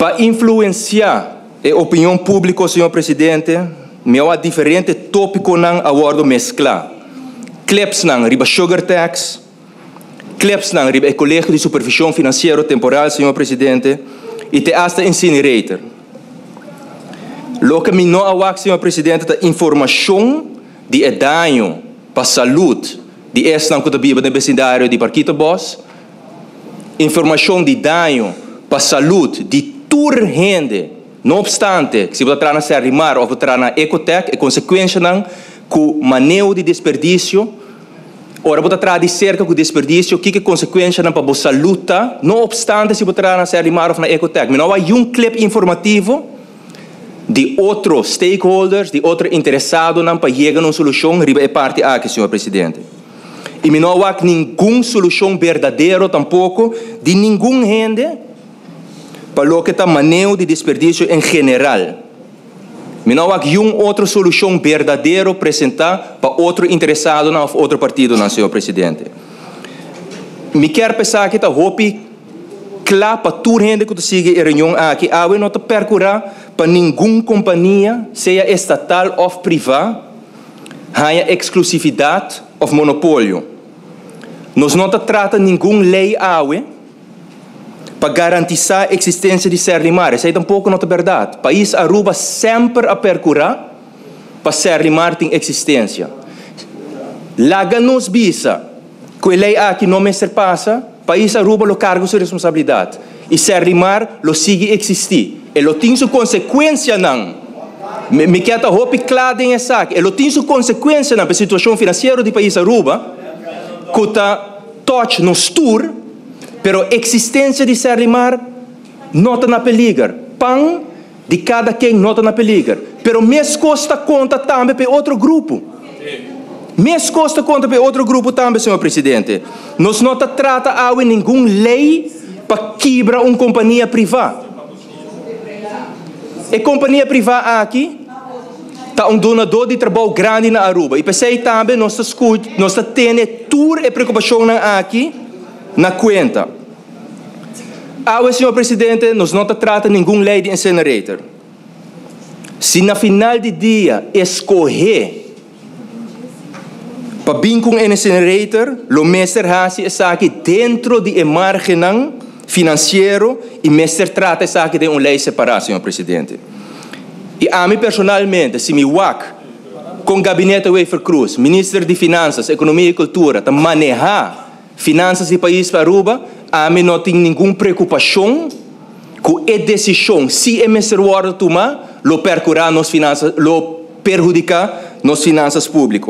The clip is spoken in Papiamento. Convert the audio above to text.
Pa influencia e opinion publico, señor Presidente, mi a wak diferente topiconan a wordo mezcla. Clipsnan riba sugar tax, clipsnan riba e Colegio di Supervision Financiero temporal, señor Presidente, y te hasta incinerator. Loke mi no a wak, señor Presidente, ta informacion di e daño pa salud di esnan cu ta biba den vecindario di Parkietenbos, informacion di daño pa salud di tur hende, no obstante si bo ta traha na Serlimar of bo ta traha na Ecotech, e consecuencianan cu maneho di desperdicio, ora bo ta traha di cerca cu desperdicio, kico e consecuencianan pa bo salud ta, no obstante si bo ta traha na Serlimar of na Ecotech. Mi no a wak un clip informativo di otro stakeholders, di otro interesadonan pa yega na un solucion riba e parti aki, señor Presidente. Y mi no a wak ningun solucion berdadero tampoco di ningun hende pa loke ta maneho di desperdicio en general. Mi no a wak niun otro solucion berdadero presenta pa otro interesadonan of otro partidonan, señor Presidente. Mi kier pensa cu ta hopi cla pa tur hende cu ta sigui e reunion aki. Awe no ta percura pa ningun compania, sea estatal of priva, haya exclusividad of monopolio. Nos no ta trata ningun ley awe pa garantisa existencia di Serlimar. Esey tampoco no ta berdad. Pais Aruba semper a percura pa Serlimar tin existencia. Laga nos bisa cu e ley aki no mester pasa, Pais Aruba lo carga su responsabilidad y Serlimar lo sigui existi. E lo tin su consecuencianan. Mi kier ta hopi cla den esaki. E lo tin su consecuencianan pa e situacion financiero di Pais Aruba, cu ta touch nos tur, pero existencia di Serlimar no ta na peliger. Pan di cada ken no ta na peliger. Pero mescos ta conta tambe pa e otro grupo. Mescos ta conta pa e otro grupo tambe, señor Presidente. Nos no ta trata awe ningun ley pa kibra un compania priva. E compania priva aki ta un donador di trabou grandi na Aruba. Y p'esey tambe nos ta scu-, nos ta tene tur e preocupacionnan aki na cuenta. Awe, señor Presidente, nos no ta trata ningun ley di incinerator. Si na final di dia escoge pa bin cu un incinerator, lo mester haci esaki dentro di e margenan financiero y mester trata esaki den un ley separa, señor Presidente. Y ami personalmente, si mi wak con Gabinete Wever-Croes, Minister di Finanzas, Economia y Cultura, ta maneha finanzas di pais Aruba, ami no tin ningun preocupacion cu e decision, si e mester wordo tuma, lo percura nos finanzas, lo perhudica nos finanzas publico.